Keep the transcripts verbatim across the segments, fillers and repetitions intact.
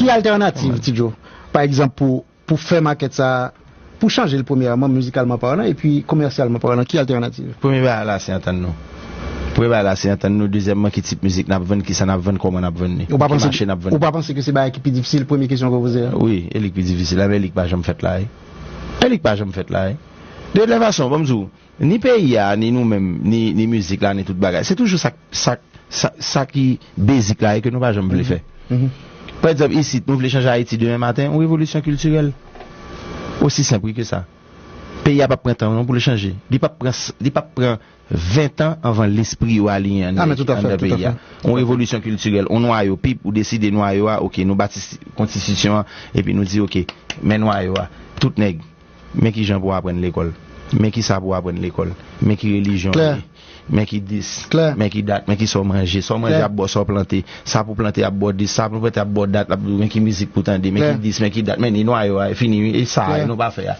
Ki altènativ, Ti Djo? Pa egzanp, pou, pou fè makèt sa, pou chanje l premyèman, mizikalman palan, epi komèsyalman palan, ki altènativ? Premye bagay la, se antann nou. Premye bagay la, se antann nou. Dezyèmman, ki tip mizik n ap vann, kisa n ap vann, kòman n ap vann li, Ou pa ki panse, mache n ap vann ou li. pa panse ke se bagay ki pi difisil, premye kesyon ke w poze a? Wi, e li k pi difisil la, men e li k pa janm fèt la, wi. E li k pa janm fèt la, wi. De lè fason, ban m di w, ni peyi a, ni nou menm, ni, ni mizik la, ni tout bagay. Se toujou sa, sa, sa, sa ki bezik la, e ke nou pa janm vle fè. Mhm. Pa egzanp, isit, nou vle chanje Ayiti demen maten, yon revolisyon kiltirèl. Osi senp ke sa. Peyi a p ap pran tan non pou l chanje. Li p ap pran, li p ap pran ven tan anvan lespri yo aliyen Ah, men anndan, tout à fait, anndan tout à peyi a. Fait. Yon revolisyon kiltirèl, yon nwayo, pip, ou deside nwayo a, oke, nou bati konstitisyon an, epi nou di, oke, men nwayo a, tout nèg, men kijan pou w aprann lekòl, men kisa pou w aprann lekòl, men ki relijyon w Klè. ye, men ki dis, Klè. men ki dat, men kisa w manje, sa w manje Klè. ap ba w, sa w plante, sa pou plante ap ba w dis, sa pou plante ap ba w dat, l ap di w men ki mizik pou tande, men Klè. ki dis, men ki dat, men ni nwayo a, e fini, wi, e sa, Klè. e nou pa fè a.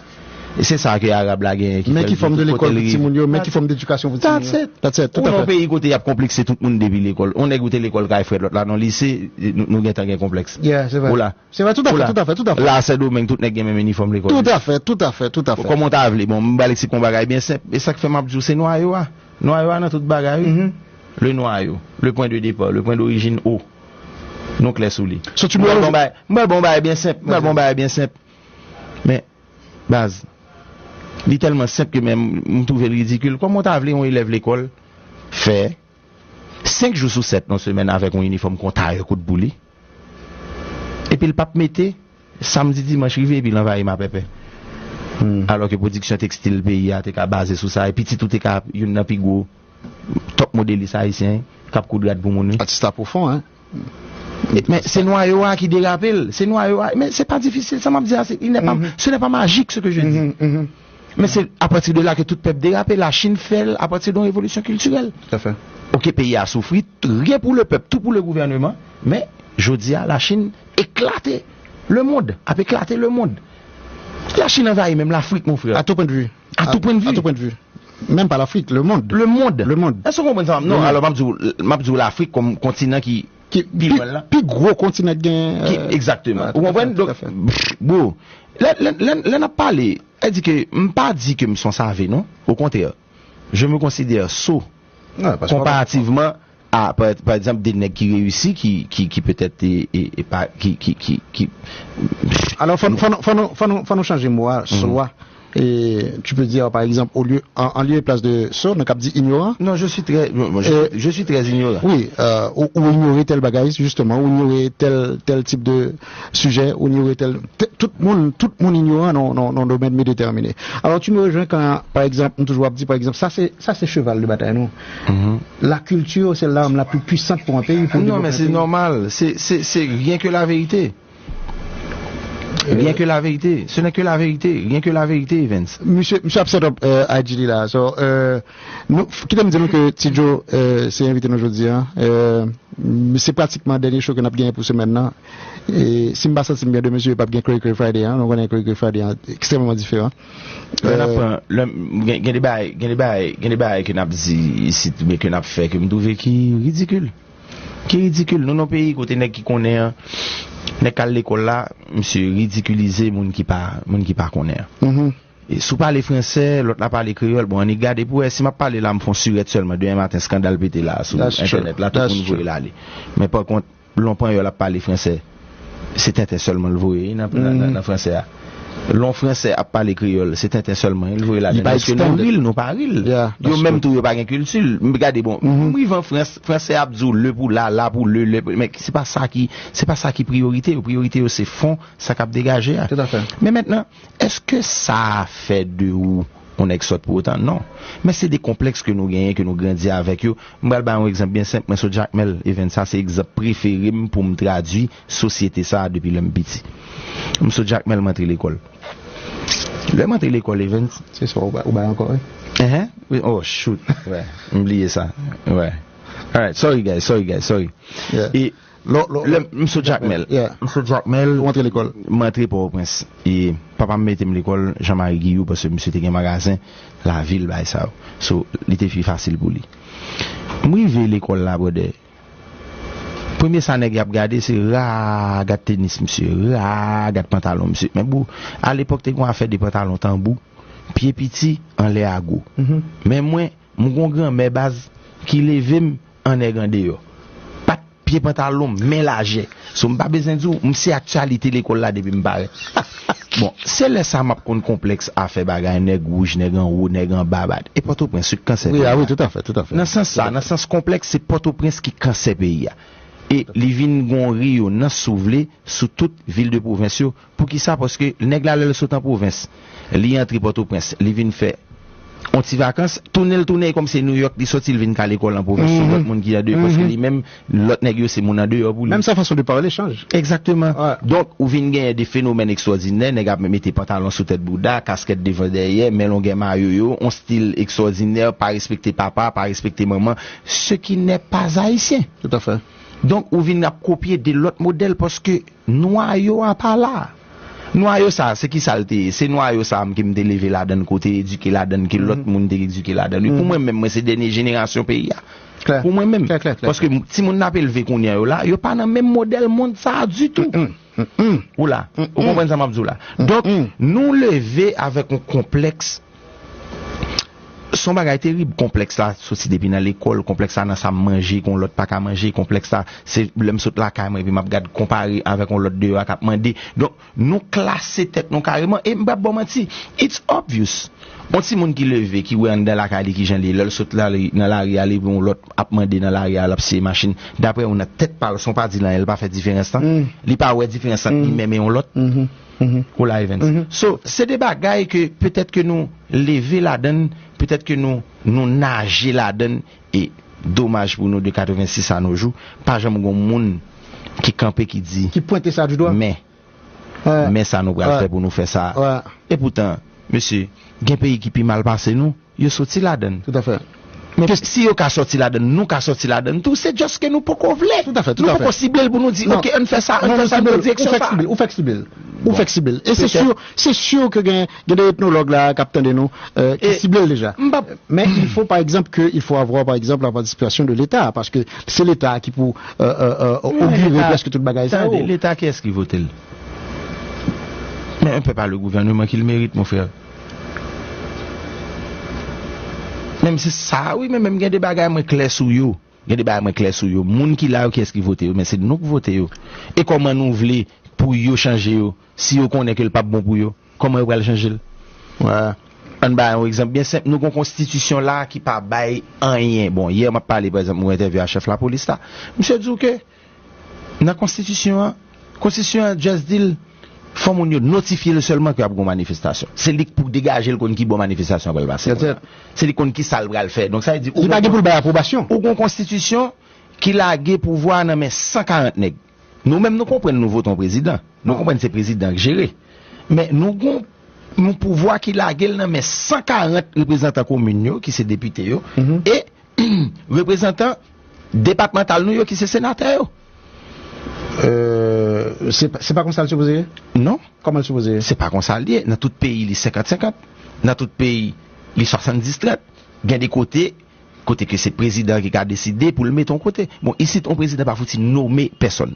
E se sa ke Arab la genyen ki Men fè l ki di fòm de tout kote lekòl l pou rive. timoun yo, men ki That's fòm d'edikasyon pou timoun That's yo. it. That's it, tout Ou à nan yon fait. peyi kote y ap konplekse tout moun depi lekòl. Yon nèg ou te lekòl kay frèt, lòt la nan lise, nou, nou gentan gen konplèks. Yeah, se vre. Ou la. Se vre, tout à Ou fait, la. tout à fait, tout à fait. La, Sendomeng, tout nèg gen menm inifòm lekòl. Tout à fait, tout à fait, tout à fait. Kòman w ta vle? Bon, m ba l eksplike yon bagay byen senp. E sa k fè m ap di w, se nwayo a. Nwayo a nan tout bagay, wi. Mhm. Le noyau, le point de départ, le point d'origine O. Nou klè sou li. So, tu M pral ba w yon bagay, m pral ba w yon bagay byen senp. M pral ba w yon bagay byen senp. Men, baz, li tèlman senp ke menm m twouve l ridikil. Kòman w ta vle yon elèv lekòl fè senk jou sou sèt nan semèn avèk yon inifòm kon tayè kout bout li, epi l p ap mete samdi, dimanch rive, epi l anvayi m a pèpè? Hmm. Alò ke pwodiksyon tekstil peyi a te ka baze sou sa, e pitit ou te ka youn nan pi gwo top modelis ayisyen k ap koud rad pou moun, wi. Atis la pwofon, hein? E, men se nwayo a ki derape l. Se nwayo a. Men se pa difisil, sa m ap di a, se, il n'est pas, Mhm. ce n'est pas magique, ce que je dis. Mhm, mhm. Men se à partir de là que tout pèp derape. Lachin fè l à partir d'une révolution culturelle. Tout à fait. Ok, peyi a soufri, rien pour le peuple, tout pour le gouvernement. Men, jodi a, Lachin eklate le monde, ap eklate le monde. Lachin anvayi menm Lafrik, mon frère. À tout point de vue. À tout point de vue. À tout point de vue. Menm pa Lafrik, le monde. Le monde. Le monde. Èske w konprann sa? Non, Le monde. alò, m ap di w, m ap di w Lafrik kòm kontinan ki Ki pi pi, lwen la. pi gwo kontinan ki gen, Ki, euh, egzakteman. ouais, Ou tout à fait, konprann? Donk, tout à fait. Pff, bro, lè, lè, lè, lè n ap pale, e di ke m pa di ke m son save, non. Au contraire, je me considère sot. Ouais, paske w ap comparativement à, par, par exemple, de nèg ki reyisi, ki, ki, ki petèt, e, e, e pa, ki, ki, ki, ki Alò, fò, fò, nou- fò, nou- fò, nou- fò nou chanje mo a, Mhm. swa. Et tu peux dire, par exemple, au lieu, en, en lieu et place de sot, nou kab di ignorant. Non, je suis très, moi, moi, je, Euh, suis- je suis très ignorant. Oui, euh, ou, ou inyore tèl bagay, justement, ou inyore tèl, tèl tip de sijè, ou inyore tèl, t-, tout moun, tout moun inyoran nan, nan, nan domèn byen detèmine. Alors, tu me rejoins quand, par exemple, m toujou ap di, par exemple, sa se, sa se cheval de batay nou. Mhm. La culture, c'est l'arme la plus puissante pour un pays, pour Non, développer men un se pays. nòmal. Se, se, se rien que la vérité. Rien que la vérité. Ce n'est que la vérité. Rien que la vérité, Evans. Misye, misye ap set up, euh, I G li la. So, euh, nou, f-, kite m di nou ke Ti Djo, euh, se envite nou jodi a. Euh, se pratikman dènye show ke n ap genyen pou semèn nan. E si m pa santi m byen demen, si yo p ap gen Cray Cray Friday an, nou konnen Cray Cray Friday an ekstrèmman diferan. Lè n ap Euh, pran, lè, gen, gen de bagay, gen de bagay, gen de bagay ke n ap di isit, oubyen ke n ap fè, ke m twouve ki ridikil. Ki ridikil. Nou nan peyi kote nèg ki konnen an, nèg k al lekòl la, misye ridikilize moun ki pa, moun ki pa konnen an. Mhm. E si w pale fransè, lòt la pale kreyòl, bon, annik gade pou wè, si m ap pale la, m fè yon sirèt sèlman, demen maten, eskandal pete la, sou That's true. entènèt la, tout That's moun voye true. l ale. Men pa kont, lè yon panyòl ap pale fransè, se tenten sèlman l voye, wi, nan, nan, nan, Mhm. nan fransè a. Lè yon fransè ap pale kreyòl, se tenten sèlman l voye ladan. Li pa Èske nou extend. ri l, nou pa ri l? Yeah, Yo that's menm true. tou, yo pa gen kilti. M gade, bon, Mhm. m rive an Frans, fransè ap di w le pou la, la pou le, le pou, men se pa sa ki, se pa sa ki priyorite yo. Priyorite yo, se fon, sa k ap degaje a. Tout à fait. Men mentnan, èske sa fè de ou yon nèg sòt pou otan? Non. Men se de konplèks ke nou genyen, ke nou grandi avèk yo. M pral ba yon egzanp byen senp. Mwen sot Jakmèl, Evans, sa se egzanp prefere m pou m tradui sosyete sa a depi lè m piti. M sot Jakmèl, m antre lekòl. Lè m antre lekòl, Evans. Se sa ou ba, ou bay ankò, wi. Enhen. Wi, oh, shoot. Wè, m bliye sa. Wè. Alright, sorry, guys, sorry, guys, sorry. Yeah. E Lò, lò, lè lò. m sot Jakmèl. Yeah. M sot Jakmèl. Ou antre lekòl. M antre Pòtoprens. E papa m mete m lekòl Jean Marie Guilloux paske misye te gen magazen lavil, bagay sa yo. So, li te pi fasil pou li. M rive lekòl la, brother. Premye sa nèg y ap gade, se ra, gad tenis misye, ra, gad pantalon misye. Men bro, alepòk te gen yon afè de pantalon tanbou, pye piti, anlè a gwo. Men mwen, m gon granmè baz ki leve m an nèg andeyò. Pa t pye pantalon m, men lajè. So, m pa bezwen di w, m se aktyalite lekòl la depi m parèt. Bon, se lè sa m ap konn konplèks afè bagay nèg wouj, nèg anwo, nèg anba, bat. E Pòtoprens, wi, k kansè peyi a. Wi, a wi, toutafè, toutafè. Nan sans sa, nan sans konplèks, se Pòtoprens ki kansè peyi a. E li vin gon reyonans, si w vle, sou tout vil de pwovens yo. Poukisa? Paske nèg la, lè l sot an pwovens, li antre Pòtoprens, li vin fè on ti vakans, tounen l tounen e kòmsi se Nouyòk li soti, l vin kale kò l an pwovens, se lòt moun ki andeyò, paske li menm, lòt nèg yo se moun andeyò pou li. Menm sa fason de pale chanj. Egzakteman. Donk, ou vin genyen de fenomèn ekstwòdinè, nèg ap mete pantalon sou tèt bouda, kaskèt devan dèyè, men longè mayo yo, on stil ekstwòdinè, pa respekte papa, pa respekte manman, ce qui n'est pas haïtien. Toutafè. Donk, ou vin ap kopye de lòt modèl paske nwayo a pa la. Nwayo sa, se ki sa l te ye? Se nwayo sa m ke m te leve ladan l, ke w te edike ladan l, ke lòt moun te edike ladan l. Pou mwen menm, mwen se dènye jenerasyon peyi a. Pou mwen menm. Paske timoun n ap elve kounye a yo la, yo pa nan menm modèl mond sa a ditou. Ou la? Ou konprann sa m ap di w la? Donk, nou leve avèk yon konplèks. Se yon bagay terib, konplèks la soti depi nan lekòl, konplèks la nan sa m manje, ke yon lòt pa ka manje, konplèks la, se lè m sot lakay mwen, epi m ap gad konpare avèk yon lòt deyò a k ap mande. Donk, nou klase tèt nou kareman, e m p ap ba w manti, it's obvious. Yon timoun ki leve, ki wè anndan lakay li kijan li ye, lè l sot la, li, nan lari a, li wè yon lòt ap mande nan lari a, l ap siye machin. Daprè ou, nan tèt pa l, san w pa di l anyen, li pa fè diferans lan. Li pa wè diferans ant li menm e yon lòt. Ou la, Evens? So, se de bagay ke petèt ke nou leve ladan l, petèt ke nou, nou naje ladan l, e domaj pou nou de katrevensis à nos jours, pa janm gon moun ki kanpe ki di, ki pwente sa du doigt. Men, men sa nou pral fè pou nou fè sa. Epoutan, mesye, gen peyi ki pi mal pase nou, yo soti ladan l. Toutafè. Men si yo ka sòti ladan l, nou ka sòti ladan l tou, se just ke nou poko vle. Toutafè, toutafè. Nou poko sible l pou nou di, oke, ann fè sa, ann fè sa, ann pran direksyon sa. Ou fèk sible l, ou fèk sible l. Ou fèk sible l. E se si, se si ke gen, gen de etnològ la k ap tande nou, euh, ki sible l deja. Men il faut, par exemple, que il faut avoir, par exemple, la participation de l'État, paske se Leta ki pou, euh, euh, euh, ogire prèske tout bagay sa yo. Tande, Leta, kiyès ki vote l? Mais un peuple a le gouvernement qu'il mérite, mon frère. Menm se sa, wi, men menm gen de bagay mwen klè sou yo. Gen de bagay mwen klè sou yo. Moun ki la yo, kiyès ki vote yo? Men se nou k vote yo. E kòman nou vle pou yo chanje yo, si yo konnen ke l p ap bon pou yo? Kòman yo pral chanje l? Ann ba yon egzanp byen senp. Nou gon konstitisyon la ki pa bay anyen. Bon, yè m ap pale, pa egzanp, mwen entèvyou a chèf lapolis la. Misye di w ke nan konstitisyon an, konstitisyon an just di l, fò moun yo notifye l sèlman ke ap gon manifestasyon. Se li k pou degaje l konn ki bò manifestasyon an pral pase. Se li k konn ki sa l pral fè. Donk, sa vle di, li pa gen pou l bay apwobasyon. Ou gon konstitisyon ki lage pouvwa a nan men san karant nèg. Nou menm, nou konprann nou vote yon prezidan. Nou konprann se prezidan k jere. Men nou gon yon pouvwa ki lage l nan men san karant reprezantan komin yo, ki se depite yo, e reprezantan depatmantal nou yo, ki se senatè yo. Euh, se pa, se pa konsa l sipoze ye? Non. Kòman l sipoze ye? Se pa konsa l ye. Nan tout peyi, li senkant senkant. Nan tout peyi, li swasanndis trant. Gen de kote, kote ke se prezidan ki ka deside pou l mete yon kote. Bon, isit, yon prezidan pa fouti nome pèsòn.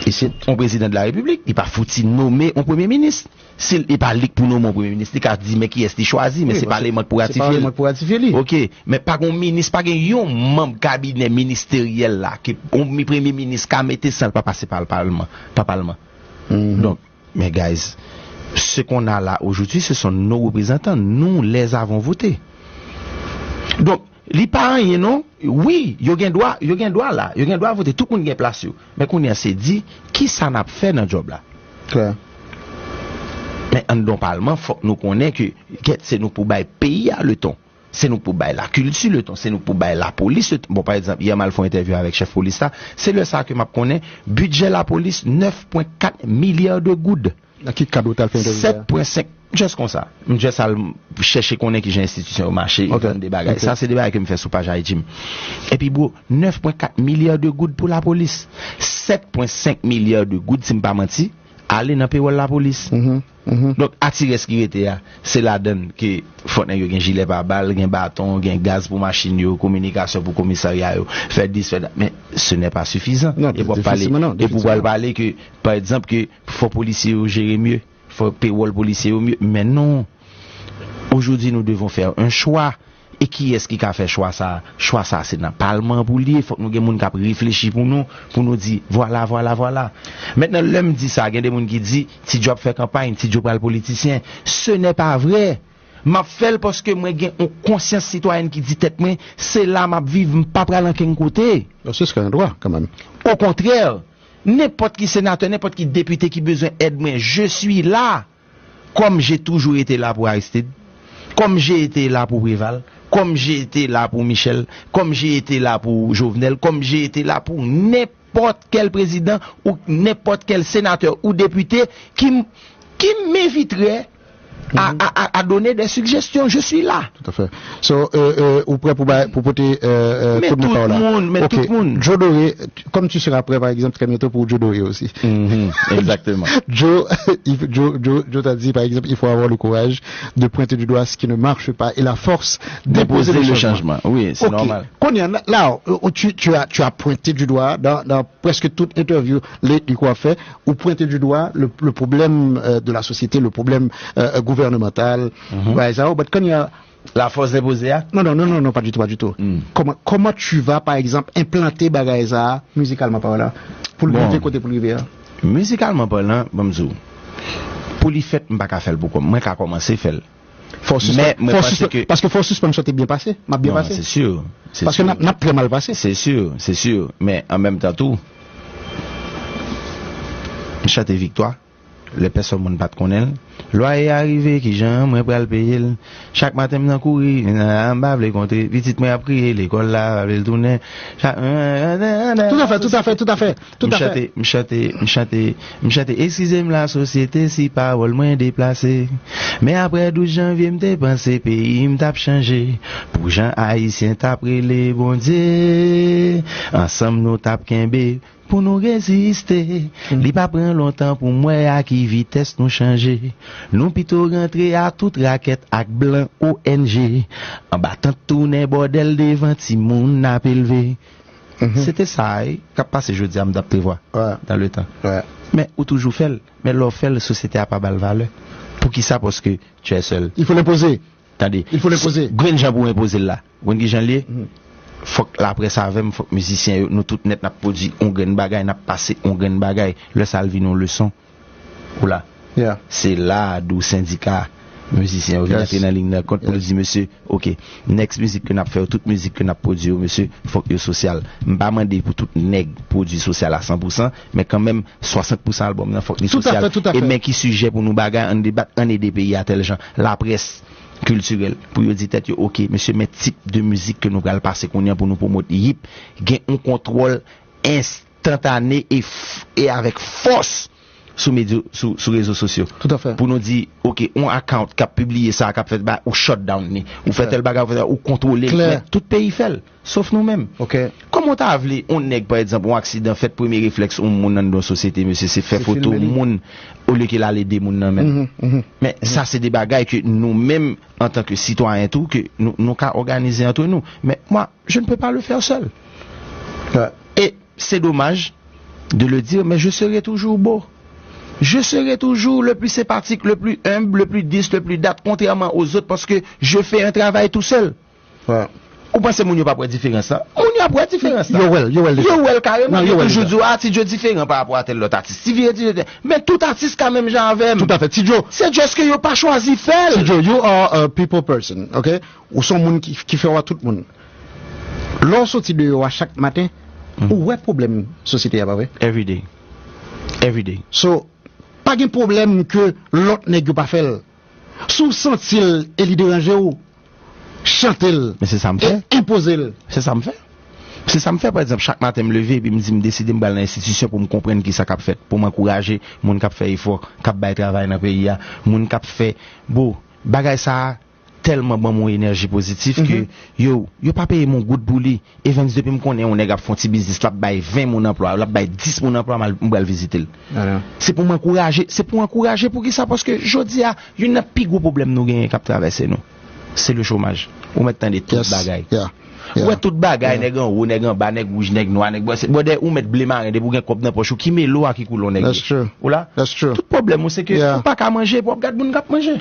Isit, yon prezidan de la repiblik, li pa fouti nome yon premye minis. Si l, e pa li k pou nome yon premye minis, li ka di men kiyès li chwazi, men se paleman k pou ratifye l. Oke, men pa gen yon minis, pa gen yon manm kabinè ministeryèl la, ke yon mi-, premye minis ka mete san l pa pase pa palman, pa palman. Donk, men guys, ce qu'on a là aujourd'hui, ce sont nos représentants. Nous les avons votés. Donk, li pa anyen non. Wi, yo gen dwa, yo gen dwa la. Yo gen dwa vote. Tout moun gen plas yo. Men kounye a se di, kisa n ap fè nan djòb la? Klè. Men anndan yon palman, fòk nou konnen ke, gèt, se nou k pou bay peyi a leton. Se nou k pou bay lakilti leton. Se nou k pou bay lapolis leton. Bon, pa egzanp, yè m al fè yon entèvyou avèk chèf polis la. Se lè sa a ke m ap konnen bidjè lapolis, nèf pwen kat milya de goud. Nan ki kad ou t al fè entèvyou sa a? Sèt pwen senk, just konsa. M just al chèche konnen kijan enstitisyon yo mache, ok, de bagay. Ok. Sa se de bagay ke m fè sou paj Ayiti m. Epi, bro, nèf pwen kat milya de goud pou lapolis. Sèt pwen senk milya de goud, si m pa manti, ale nan pewòl lapolis. Donk, atires ki rete a, se ladann ke fòk nèg yo gen jilè pa bal, gen baton, gen gaz pou machin yo, kominikasyon pou komisarya yo, fè dis, fè dat. Men, ce n'est pas suffisant. E pou pale, e pou pral pale ke, pa egzanp, ke fò polisye yo jere mye, fò pewòl polisye yo mye. Men non. Aujourd'hui, nous devons faire un choix. E kiyès ki ka fè chwa sa a? Chwa sa a, se nan palman pou l ye. Fòk nou gen moun k ap reflechi pou nou, pou nou di, vwala, vwala, vwala. Mentnan, lè m di sa, gen de moun ki di, Ti Djo ap fè kanpay, Ti Djo pral politisyen. Ce n'est pas vrai. M ap fè l paske mwen gen yon konsyans sitwayèn ki di tèt mwen, se la m ap viv, m pa pral ankenn kote. Donk, se un droit, quand même. Okontrè, nenpòt ki senatè, nenpòt ki depite ki bezwen èd mwen, je suis là. Comme j'ai toujours été là pour Aristide, comme j'ai été là pour Préval, comme j'ai été là pour Michel, comme j'ai été là pour Jovenel, comme j'ai été là pour n'importe quel président ou n'importe quel sénateur ou député qui, m- qui m'inviterait à, à, à, à donner des suggestions. Je suis là. Tout à fait. So, euh, euh, ou prè pou bay, pou pote euh, euh, Men kout men tout pa w la? Moun, men Ok. tout moun. Joe Doré, comme tu seras prêt, par exemple, très bientôt pour Joe Doré aussi. Mhm, exactement. Joe, il- Joe, Joe, Joe t'a dit, par exemple, il faut avoir le courage de pointer du doigt ce qui ne marche pas et la force d'imposer D'imposer le le changement. Changement. Oui, c'est Ok. Normal. Kounye a, là, euh, tu, tu, as, tu as pointé du doigt dans, dans presque toute interview, les, les quoi fait, ou pointé du doigt le, le problème euh, de la société, le problème euh, gouvernemental. Bagay sa yo, but kounye a, La force d'imposer, hein? Non, non, non, non, non, pas du tout, pas du tout. Hmm. Comment, comment tu vas, par exemple, implanter bagay sa, musicalement parlant, pour le Bon. river kote pour le river? Mizikalman palan, ban m di w, pou li fèt, m pa ka fè l pou kò m. Mwen ka kòmanse fè l. Faut Men mwen faut panse ke Parce que faut suspension te bien passé, m'a bien Non, passé. Se sur, se Parce que sur. n'a n'a très mal passé. Se sur, se sur. Men an menm tan tou, m chante viktwa. Lè pèsòn moun pa t konnen l. Lwaye a rive, kijan mwen pral peye l? Chak maten m nan kouri, m pa vle kontre. Pitit mwen ap kriye, lekòl la pa vle l tounen. Chak... Tout à fait, tout à fait, tout à fait, tout M à fait. chante, m chante, m chante, m chante. Eskize m lasosyete si pawòl mwen deplase. Men apre douz janvye m te panse peyi m t ap chanje. Pou jan Ayisyen t ap rele Bondye, ansanm nou t ap kenbe pou nou reziste. Li pa pran lontan pou m wè a ki vitès nou chanje. Nou pito rantre a tout rakèt ak blan O N G. Anba tant tounen bòdèl devan timoun n ap elve. Se te sa wi, k ap pase jodi a m t ap prevwa Ouais. dans le temps. Ouais. Men ou toujou fè l. Men lè w fè l, sosyete a pa ba l valè. Poukisa? Paske tu es seul. Il faut l'imposer. Tande. Il faut l'imposer. Grenn jan pou enpoze l la. Grenn ki jan l ye? Fòk laprès avè m, fòk mizisyen yo, nou tout nèt n ap pwodui on grenn bagay, n ap pase on grenn bagay. Lè sa a l vin on leson. Ou la. Yeah. Se la a dou sendika mizisyen yo vin Yes. Antre nan liy nan kont pou l di, mesye, ok, next mizik ke n ap fè yo, tout mizik ke n ap pwodui yo, mesye, fòk yo sosyal. M pa mande pou tout nèg pwodui sosyal a san pou san, men kanmenm, swasant pou san albòm nan fòk li Tout à sosyal. fait, tout à E fait. Men ki sijè pou nou bagay, ann debat, ann ede peyi a tèl jan. Laprès kiltirèl, pou yo di tèt yo, ok, mesye, men tip de mizik ke nou pral pase kounye a pou nou pwomot. Yip, gen on kontwòl enstantane e, f- e avèk fòs sou medya, sou, sou rezo sosyo. Tout à fait. Pou nou di, ok, on account k ap pibliye sa, k ap fè ba, ou shut down li. Ou fè Klè. Tèl bagay, ou fè tèl, ou kontwole. Klè. Men tout peyi fè l, sof nou menm. Ok. Kòman w ta vle, on nèg, pa egzanp, on aksidan fèt, premye reflèks on moun anndan yon sosyete, mesye, se fè Se foto filme li. Moun, olye ke l ale de moun nan menm. Men sa, se de bagay ke nou menm, antanke sitwayen tou, ke nou, nou ka òganize antre nou. Men mwa, je ne peux pas le faire seul. Ouais. Et c'est dommage de le dire, mais je serai toujours beau. Je serai toujours le plus sympathique, le plus humble, le plus dis, le plus dat, contrairement aux autres, parce que je fais un travail tout seul. Ouais. Ou panse moun yo p ap wè diferans la? Moun yo ap wè diferans la. Yo wè l, yo wè l deja. Yo wè l kareman. Non, yo Yo wè l toujou deja. Di w, ah, Ti Djo diferan pa rapò a tèl lòt atis. Ti Djo diferan. Men tout atis ka menm jan avè m. Tout à fait. Ti Djo, Se just ke yo pa chwazi fè l. Ti Djo, you are a people person, ok? Ou se yon moun ki, ki fè wè tout moun. Lè w soti deyò a chak maten, ou wè pwoblèm sosyete a, pa vre? Every day. Every day. So, pa gen pwoblèm ke lòt nèg yo pa fè l. Si w santi l e li deranje w, chante l. Men se sa m fè. E enpoze l. Se sa m fè. Se sa m fè, pa egzanp, chak maten m leve epi m di m deside m pral nan enstitisyon pou m konprann kisa k ap fèt, pou m ankouraje moun k ap fè efò, k ap bay travay nan peyi a, moun k ap fè, bon, bagay sa a, tèlman ban m yon enèji pozitif ke yo, yo pa peye m yon goud pou li. Evens, depi m konnen yon nèg ap fè yon ti biznis, l ap bay ven moun anplwa, l ap bay dis moun anplwa, m al, m pral vizite l. Se pou m ankouraje, se pou ankouraje. Poukisa? Paske jodi a, youn nan pi gwo pwoblèm nou genyen k ap travèse nou, se le chomaj. Ou mèt tande tout bagay. Ou wè tout bagay, nèg anwo, nèg anba, nèg wouj, nèg nwa, nèg bwè. Bwè, ou mèt ble maren, depi w gen kòb nan pòch ou, ki melo a ki koule yon nèg wouj. Ou la? Tout pwoblèm ou, se ke ou pa ka manje, epi w ap gad moun k ap manje.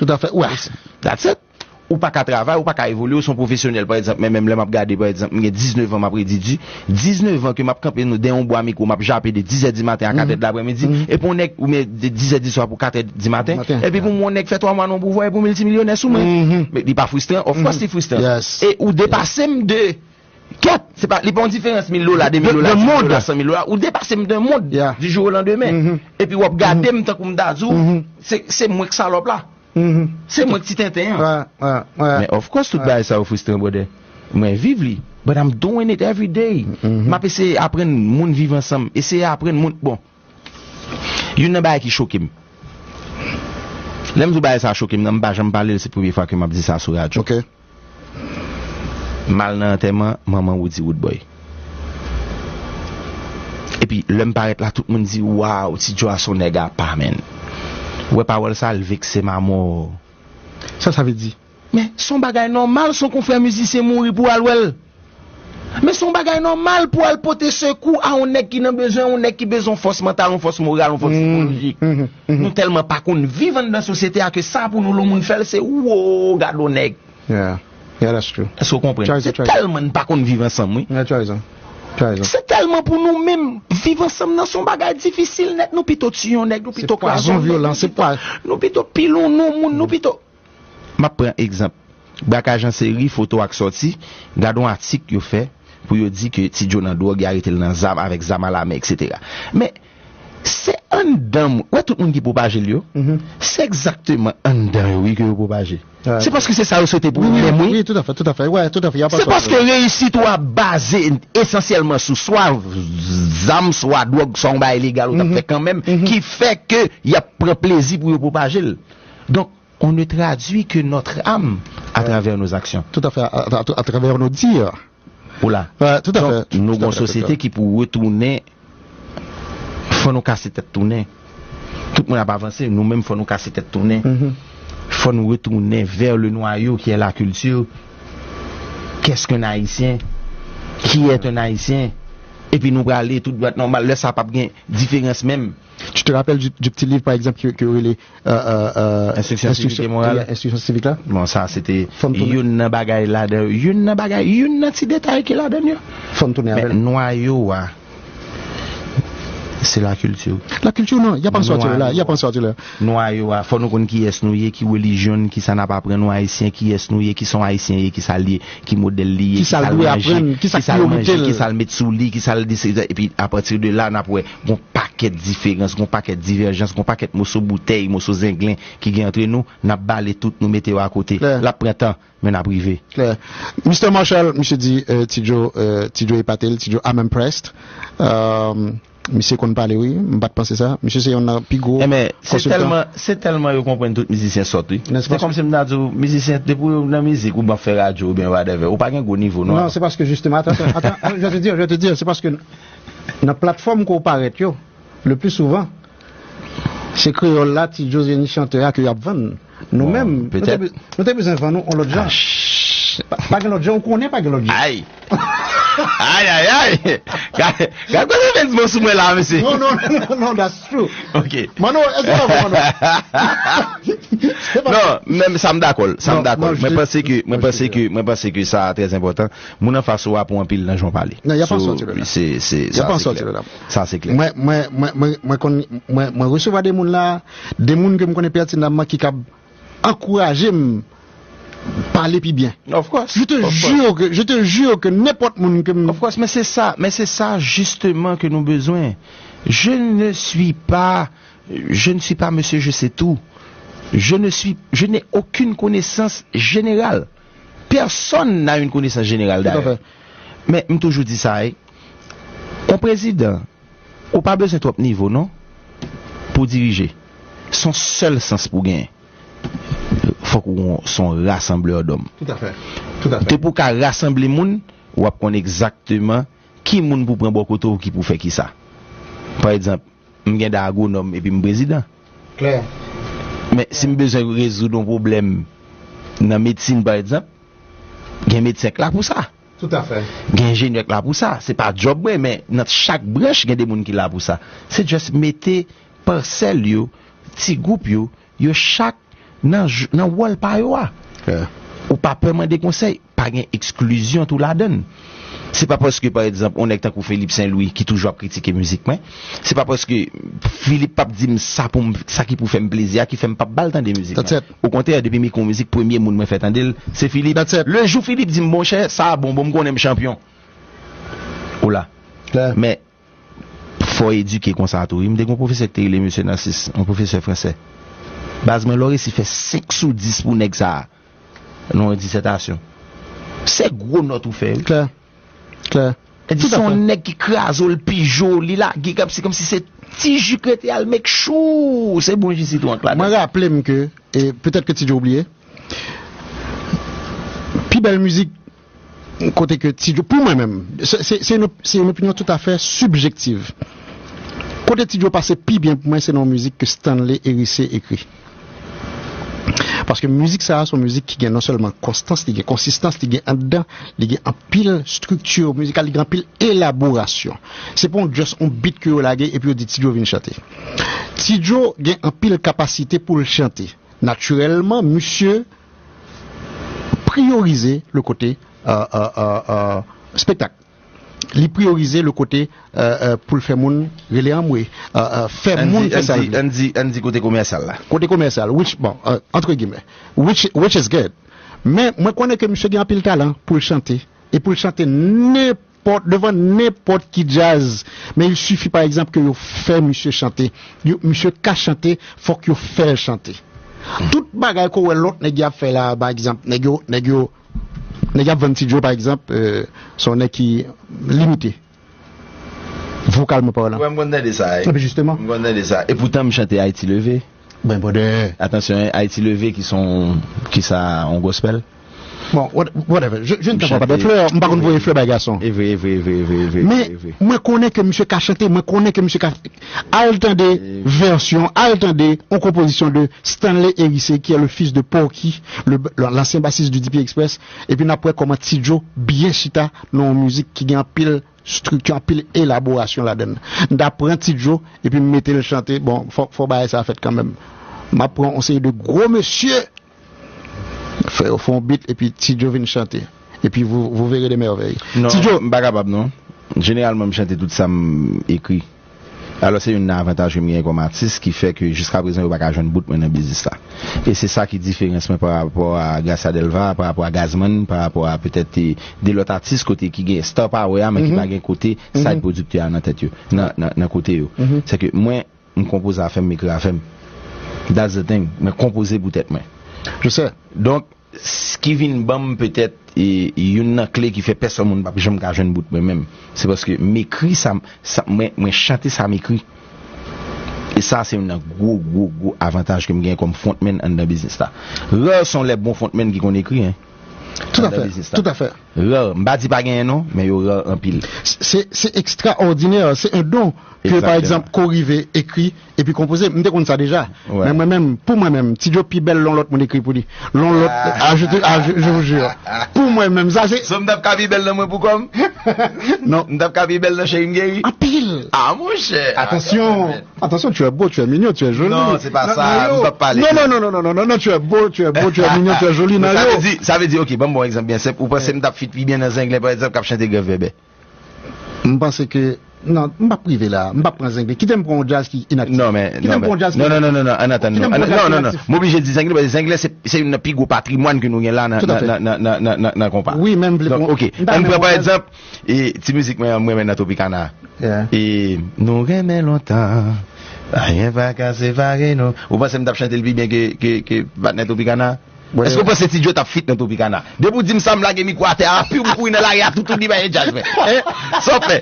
That's it. Ou pa ka travay, ou pa ka evolye, ou se yon pwofesyonèl, pa egzanp, men menm lè m ap gade, pa egzanp, m gen diznèf an, m ap redi di, diznèf an ke m ap kanpe nou dèyè yon bwa mikwo, m ap jape de dizè di maten a katrè di lapremidi, epi yon nèg, ou men de dizè di swa pou katrè di maten, epi pou mwen, yon nèg fè twa mwa nan yon pouvwa, epi w miltimilyonè sou mwen. Men li pa fristran? Of course li fristran. E ou depase m de, kèt, se pa, li pa yon diferans mil dola, de mil dola, dis mil dola, san mil dola, ou depase m de yon mond, du jour au lendemain. Epi w ap gade m tankou m ta di w, se, se mwen k salòp la. Se mwen k ti tenten an. Men of course, tout bagay sa yo fristran, brother. Mwen viv li, but I'm doing it every day. M ap eseye aprann moun viv ansanm, eseye aprann moun, bon. Youn nan bagay ki choke m. Lè m di w bagay sa choke m nan, m pa janm pale l, se premye fwa ke m ap di sa sou radyo. M al nan antèman manman Roody Roodboy. Epi lè m parèt la, tout moun di, "Waw, Ti Joe a se yon nèg apa, man." Ou wè pawòl sa, l vekse m amò. Sa sa vle di? Men se yon bagay nòmal, se yon konfrè mizisyen mouri pou w al wè l. Men se yon bagay nòmal pou w al pote sekou a yon nèg ki nan bezwen, yon nèg ki bezwen yon fòs mantal, yon fòs moral, yon fòs sikolojik. Nou tèlman pa konn viv anndan sosyete a ke sa pou nou, lè yon moun fè l, se, "Wo, gade yon nèg." Yeah, that's true. Èske w konprann? Se tèlman n pa konn viv ansanm, wi. Se tèlman pou nou menm, viv ansanm nan se yon bagay difisil nèt. Nou pito tiye yon nèg, nou pito kraze yon nèg, nou pito, nou pito pile yon moun, nou pito. M ap pran egzanp. Braquage en série, foto a k sòti, gade yon atik yo fè pou yo di ke Ti Joe nan dwòg, y arete l nan zam, avèk zam alamen, et cetera. Men, se anndan m, wè tout moun ki pwopaje l yo, se egzakteman anndan yo, wi, ke yo pwopaje. Se paske se sa yo swete pou yo menm, wi. Wi, tout à fait, tout à fait. Wè, tout à fait. Se paske reyisit ou a baze esansyèlman sou swa zam, swa dwòg, swa yon bagay ilegal ou t ap fè kanmenm, ki fè ke y ap pran plezi pou yo pwopaje l. Donk, on ne traduit que notre âme à travers nos actions. Tout à fait, à, à, à travers nos dires. Ou la. Donk, nou gon sosyete ki pou retounen, fò nou kase tèt tounen. Tout moun ap avanse, nou menm fò nou kase tèt tounen. Fò nou retounen vers le noyau qui est la culture. Qu'est-ce qu'un Haïtien? Qui est un Haïtien? Epi nou prale tout dwat nòmal, lè sa p ap gen diferans menm. Tu te rappelles du, du petit livre, par exemple, ki, ki yo rele, euh, euh, euh, Instruction civique et morale. Instruction civique la? Bon, sa se te youn nan bagay ladan, youn nan bagay, youn nan ti detay ki ladan yo. Fò n tounen avè l. Men nwayo a, se lakilti. Lakilti, non, y a pa sòti la, y a pa sòti la. Nwayo a, fò nou konn kiyès nou ye, ki relijyon n, kisa n ap aprann yon Ayisyen, kiyès nou ye, kisa yon Ayisyen ye, kisa l ye, ki modèl li ye, kisa l dwe aprann, kisa l priyorite l, kisa l met sou li, kisa l deside, epi apati de la, n ap wè gon pakèt diferans, gon pakèt divèjans, gon pakèt moso boutèy, moso zenglen ki gen antre nou, n ap bale tout, nou mete yo akote. L ap pran tan, men n ap rive. Klè. Mister Marshall, misye di, euh, Ti Joe, euh, Ti Joe epate l, Ti Joe, I'm impressed. Euh, misye konn pale, wi, m pa t panse sa. Misye se youn nan pi gwo konsiltan. Enben, se tèlman, se tèlman yo konprann tout mizisyen sòt, wi. Se kòmsi m ta di w, mizisyen, depi w nan mizik, ou ban fè radyo, oubyen whatever, ou pa gen gwo nivo, non. Non, c'est parce que justement, attends, attends, attends, je vais te dire, je vais te dire, c'est parce que nan platfòm ke w parèt yo, le plus souvent, se kreyòl la, Ti Joe Zeni chantè a ke y ap vann. Nou menm, nou te, nou te bezwen vann nou yon lòt jan. Pa, pa gen lòt jan, ou konnen pa gen lòt jan. Ay! Ay, ay, ay! Gad, gad kote Benz bon sou mwen la, mesye. Non, non, non, non, that's true. Ok. Mano, èske pa vre, Mano? Non, men sa m dakò, sa m dakò. Mwen panse ke, mwen panse ke, mwen panse ke sa trè enpòtan. Moun anfas ou a pou anpil nan jan w pale. Non, y a pa sòti de la. Se, se, sa se klè. Sa se klè. Mwen, mwen, mwen, mwen, mwen konn, mwen, mwen resevwa de moun la, de moun ke m konnen pètinamman ki kab ankouraje m pale pi byen. Of course. Je te jure que, je te jure que nenpòt moun ke m... Of course, men se sa, men se sa justement ke nou bezwen. Je ne suis pas, je ne suis pas monsieur je sais tout. Je ne suis, je n'ai aucune connaissance générale. Personne n'a une connaissance générale d'ailleurs. Men m toujou di sa, wi. Yon prezidan, ou pa bezwen twòp nivo, non, pou dirije. Se yon sèl sans pou genyen. fòk ou se yon rasanblè dòm. Tout à fait. Tout à fait. Depi w ka rasanble moun, w ap konn egzakteman ki moun pou pran bò kote w, ki pou fè kisa. Pa egzanp, m gen de agwonòm epi m prezidan. Klè. Men si m bezwen rezoud yon pwoblèm nan medsin, pa egzanp, gen medsen k la pou sa. Tout à fait. Gen enjenyè k la pou sa. Se pa djòb mwen, men nan chak branch, gen de moun ki la pou sa. Se just mete pasèl yo, ti gwoup yo, yo chak nan, j- nan wòl pa yo a. Yeah. Ou pa pè mande konsèy, pa gen eksklizyon tou ladann. Se pa paske, pa egzanp, yon nèg tankou Philippe Saint Louis ki toujou ap kritike mizik mwen, se pa paske Philippe p ap di m sa pou m, sa ki pou fè m plezi a, ki fè m p ap ba l tande mizik mwen. That's it. Okontrè, depi m ekri yon mizik, premye moun mwen fè tande l, se Philippe. That's it. Le jou Philippe di m, "Monchè, sa a bon, bon, m konnen m chanpyon." Ou la. Klè. Men, fò edike konsa tou, wi. M te gen yon pwofesè ki te rele Mesye Narcisse, yon pwofesè fransè. Baz mwen, lè w resi fè senk sou dis pou nèg sa a, nan yon disètasyon, se gwo nòt ou fè, wi. Klè. Klè. Li di, se yon nèt ki kraze w, l pije w, li lage, kòmsi, kòmsi se ti ji k rete al make sure se bon ji sitwon k ladan. Mwen raple m ke, e petèt ke Ti Djo oubliye, pi bèl mizik kote ke Ti Djo, pou mwen menm, se, se, se yon, se yon opinyon toutafè sibjektiv. Kote Ti Djo pase pi byen pou mwen, se nan yon mizik ke Stanley Hérissé ekri. Paske mizik sa a, se yon mizik ki gen non sèlman konstans, li gen konsistans, li gen anndan, li gen anpil estrikti mizikal, li gen anpil elaborasyon. Se pa yon just yon beat ke yo lage epi yo di Ti Djo vin chante. Ti Djo gen anpil kapasite pou l chante. Natirèlman, misye priyorize le kote, euh, euh, euh, euh, spektak. Li priyorize le kote, euh, euh, pou l fè moun rele anmwe, euh, euh, fè moun fè sa l vle. Ann di, ann di kote komèsyal la. Kote komèsyal, which, bon, euh, entre guillemets, which, which is good. Men, mwen konnen ke misye gen anpil talan pou l chante. E pou l chante nenpòt, devan nenpòt ki djaz. Men il suffit, pa egzanp, ke yo fè misye chante. Yo, misye ka chante, fòk yo fè l chante. Tout bagay ke w wè lòt nèg y ap fè la, pa egzanp, nèg yo, nèg yo, nèg y ap vann Ti Djo, pa egzanp, euh, se yon nèg ki limite, vokalman palan. Wè, m konn tande sa, wi. Epi jisteman. M konn tande sa. E poutan, m chante Ayiti Leve. Ben, brother. Atansyon, hein, Ayiti Leve, ki se yon, ki sa, yon gospel. Bon, what- whatever. Je, je ne t'envoie pas de fleurs. M pa konn voye flè bay gason. E vre, e vre, e vre, e vre, e vre, e vre. Men, mwen konnen ke misye ka chante, mwen konnen ke misye ka. Al tande vèsyon, al tande yon konpozisyon de Stanley Hérissé, qui est le fils de Porky, le, l'ancien bassiste du D P Express. Epi n ap wè kòman Ti Djo byen chita nan yon mizik ki gen anpil estrikti, anpil elaborasyon ladan l. M ta pran Ti Djo epi m mete l chante. Bon, fò, fò bagay sa fèt kanmenm. M ap pran yon seri de gwo mesye, fè yo fè yon beat epi Ti Djo vin chante. Epi vous, vous verrez des merveilles. Non, Ti Djo, m pa kapab non. Jeneralman, m chante tout sa m ekri. Alò, se youn nan avantaj ke m genyen kòm atis ki fè ke jiska prezan yo pa ka jwenn bout mwen nan biznis la. E se sa ki diferans mwen pa rapò a Gracia Delva, pa rapò a Gazman, pa rapò a petèt, e, de lòt atis kote ki gen star power a, men ki pa gen kote side pwodiktè a nan tèt yo, nan, nan, nan kote yo. Se ke mwen, m konpoze afè m, m ekri afè m. That's the thing. Mwen konpoze pou tèt mwen. Je sais. Donk, s- ki vin ban m petèt, e, youn nan kle ki fè pèsonn moun p ap janm ka jwenn bout mwen menm. Se paske m ekri sa, sa mwen, mwen chante sa m ekri. E sa se youn nan gwo, gwo, gwo avantaj ke m genyen kòm frontman anndan biznis la. Rare sont les bons frontmen ki konn ekri, hein. Tout à fait, tout à fait. Rare. M pa di pa genyen non, men yo rare anpil. Se, se ekstraòdinè, se un don ke, pa egzanp, ke w rive ekri epi konpoze. M te konn sa deja. Men mwen menm, pou mwen menm, Ti Djo pi bèl lè yon lòt moun ekri pou li. Lè yon lòt, ah, je te, ah, je, je vous jure. Pou mwen menm, sa se. So m t ap ka pi bèl nan mwen pou kò m? Non. M t ap ka pi bèl nan cheri m geri? Anpil. Ah, monchè. Attention. Attention, tu es beau, tu es mignon, tu es joli. Non, se pa sa, m p ap pale. Non, non, non, tu es beau, tu es beau, tu es mignon, tu es joli. Sa vle di, sa vle di, ok, ban m ba w egzanp byen senp. Ou panse m t ap fit pi byen nan Zenglen, pa egzanp, k ap chante Grèvèbè? M panse ke, non, m p ap rive la. M p ap pran Zenglen. Kite m pran yon djaz ki inaktif. Non, men, non, men, non, non, non, non, ann atann nou. Non, non, non. M oblije di Zenglen, paske Zenglen se, se youn nan pi gwo patrimwàn ke nou gen la nan, nan, nan, nan, nan, nan, nan konpa. Wi, men m vle pran. Ok, ann pran, pa egzanp, e, ti mizik mwen an, m renmen nan Tropicana. E nou renmen lontan, anyen pa ka separe nou. Ou panse m t ap chante l pi byen ke, ke, ke patnè Tropicana? Èske w panse Ti Djo t ap fit nan Tropicana? Depi w di m sa, m lage mikwo atè a, piw, m kouri nan lari a, toutou li bay djaz mwen. Hein? Sa w fè?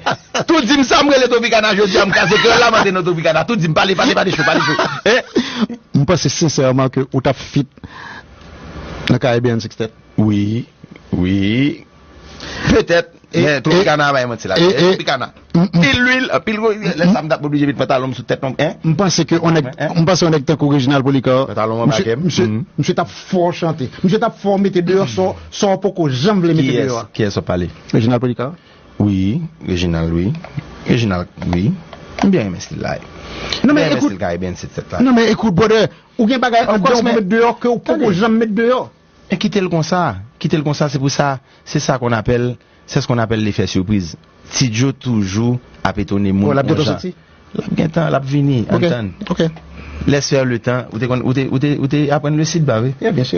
Tou di m sa, m rele Tropicana jodi a, m kraze krèl la, m antre nan Tropicana. Tou di m, pale, pale, pale cho, pale cho. Hein? M panse sensèman ke ou t ap fit Nan Caribbean Sextet? Wi, wi. Petèt, men Tropicana bay manti la. Tropicana. Pil lwil, anpil gwo, lè sa m t ap oblije met pantalon m sou tèt non, en? M panse ke on nèg, m panse on nèg tankou Reginald Policar. Pantalon anba kè m. Misye, misye t ap fè w chante. Misye t ap fè w mete deyò sa w, sa w poko janm vle mete deyò a. Kiyès, kiyès w ap pale? Reginald Policar. Wi, Reginald, wi. Reginald, wi. M byen renmen stil la. Non, men ekout, Caribbean Sextet la. Non, men ekout, brother, ou gen bagay anndan w pou met deyò ke w poko janm met deyò. E kite l konsa. Kite l konsa, se pou sa, se sa qu'on appelle, c'est ce qu'on appelle l'effet surprise. Ti Joe toujou ap etone moun yon jan. L ap gentan, l ap vini, ann tann. Laisse faire le temps. Ou te konn, ou te, ou te, ou te aprann le sid, pa vre?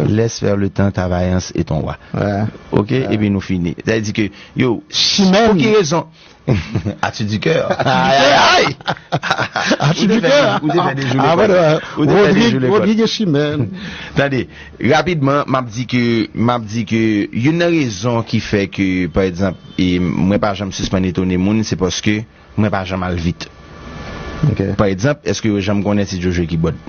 Laisse faire le temps ta vaillance et ton roi. Ok, epi nou fini. Sa vle di ke, yo, pou ki rezon? As-tu du cœur? Ay, ay, ay! As-tu du cœur? Ou te fè, ou te fè dejoule kòd. Ou te fè dejoule kòd. Rodrigue Chimène. Tande, rapidman, m ap di ke, m ap di ke youn nan rezon ki fè ke, pa egzanp, e, mwen pa janm sispann etone moun, se paske mwen pa janm al vit. Pa egzanp, èske yo janm konnen Ti Joe jwe kibòd?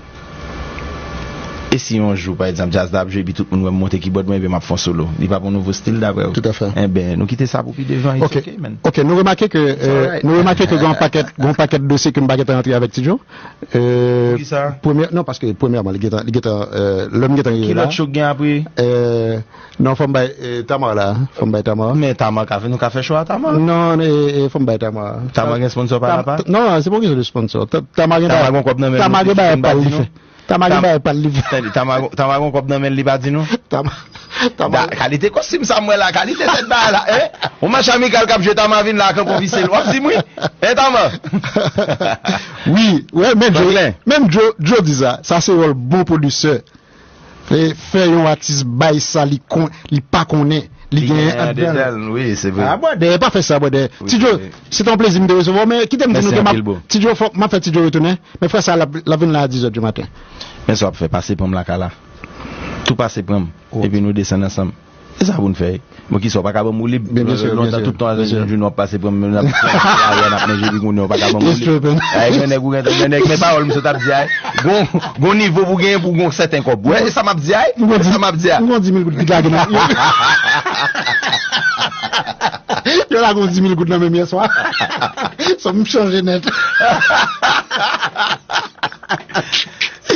E si yon jou, pa egzanp, djaz la ap jwe, epi tout moun wè m monte kibòd mwen, epi m ap fè yon solo? Li p ap yon nouvo stil, daprè w? Tout à fait. Enben, nou kite sa pou pi devan, it's ok, man. Ok, nou remake ke, euh, nou remake ke gen yon pakèt, gen yon pakèt dosye ke m pa gentan rantre avèk Ti Joe. Euh, premyè, non, paske premyèman, li gentan, li gentan, euh, lè m gentan rive la. Ki lòt cho k gen apre? Euh, Non, fò m bay, eh, Tamar la. Fò m bay Tamar. Men Tamar ka fè, nou ka fè cho a Tamar. Non, eh, eh, fò m bay Tamar. Tamar gen sponsor pa la pa? Non, se pa yon kesyon de sponsor. Ta-, Tamar gen bagay, Tamar gen kòb nan men l, Tamar gen bagay pa l li fè. Tamar gen bagay pa l li fè. Tande, Tamar, Tamar gen kòb nan men l, li pa di nou? Tamar, Tamar. Kalite kostim sa m wè la, kalite tèt bagay la, eh? On match amical k ap jwe, Tamar vin la ak yon konfisel. W ap di m wi? Eh, Tamar? Wi, wè, men Joe, men Joe, Joe di sa. Sa se wòl bon pwodisè. E fè yon atis bay sa li kon, li pa konnen, li genyen anndan l. Wi, se vre. Ah, brother, pa fè sa, brother. Ti Joe, se te yon plezi m te resevwa w, men kite m di nou ke m ap, Ti Joe, fòk m ap fè Ti Joe retounen. Men frè sa, l ap, l ap vin la a dizè di maten. Men sa w ap fè, pase pran m lakay la. Tou pase pran m, epi nou desann ansanm. E sa pou n fè. Bon, kisa, w pa ka ban m woulib? Lontan, tout tan, Johnny w ap pase pran m, n ap fè lari a, n ap manje, epi kounye a, w pa ka ban m woulib. Ay, gen nèg ou gen, gen nèg, men pawòl m sot ap di a, gon, gon nivo pou genyen pou gon sèten kòb. Wè, e sa m ap di a, e sa m ap di a. M gon di mil goud ki lage nan. Yo lage yon di mil goud nan men m yè swa. Sa m chanje nèt.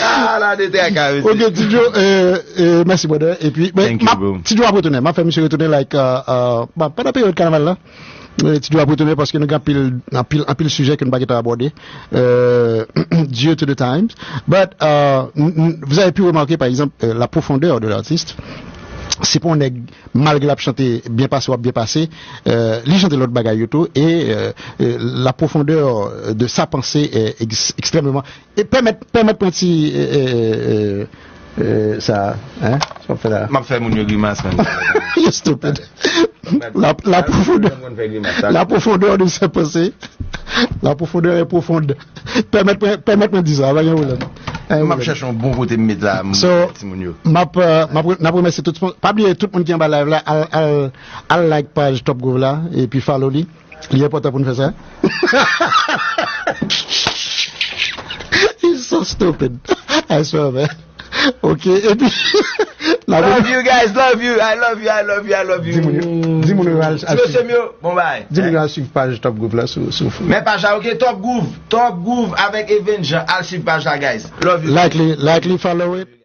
Ala de traka, mesye. Ok, Ti Joe, euh, euh, mèsi, brother. Epi, men, Ti Joe ap retounen. M ap fè misye retounen, like, euh, euh, bon, pandan peryòd kanaval la. Euh, Ti Joe ap retounen paske nou gen anpil, anpil, anpil sijè ke nou pa gentan abòde. Euh, due to the times. But, euh, n-, n-, vous avez pu remarquer, par exemple, euh, la profondeur de l'artiste. Se pa yon nèg, malgre l ap chante byen pase, w ap byen pase, euh, li chante lòt bagay yo tou, e, euh, euh, la profondeur de sa pensée est ex-, extrêmement E pèmèt, pèmèt mwen ti, e, e, e, e, sa, hein? Sa w ap fè la? M ap fè moun yo grimas, man. You stupid. La, la profondeur, la profondeur de ses pensées, la profondeur est profonde. Pèmèt mwen, pèmèt mwen di sa, pa gen pwoblèm. M ap chèche yon bon kote m met la, m, so, timoun yo. M ap, euh, m ap, n ap remèsye tout spon-, pa bliye tout moun ki anba live la, al, al, al like paj Top Groove la, epi follow li. Li enpòtan pou n fè sa. He's so stupid. I swear, man. Ok, epi, love you guys, love you, I love you, I love you, I love you. Di moun yo, di moun yo al, al suiv. Ti mesye m yo, bon bay. Di moun yo al suiv paj Top Groove la sou, sou. Men paj la, ok, Top Groove, Top Groove avèk Even Jean, al suiv paj la, guys. Love you. Like li, like li, follow it.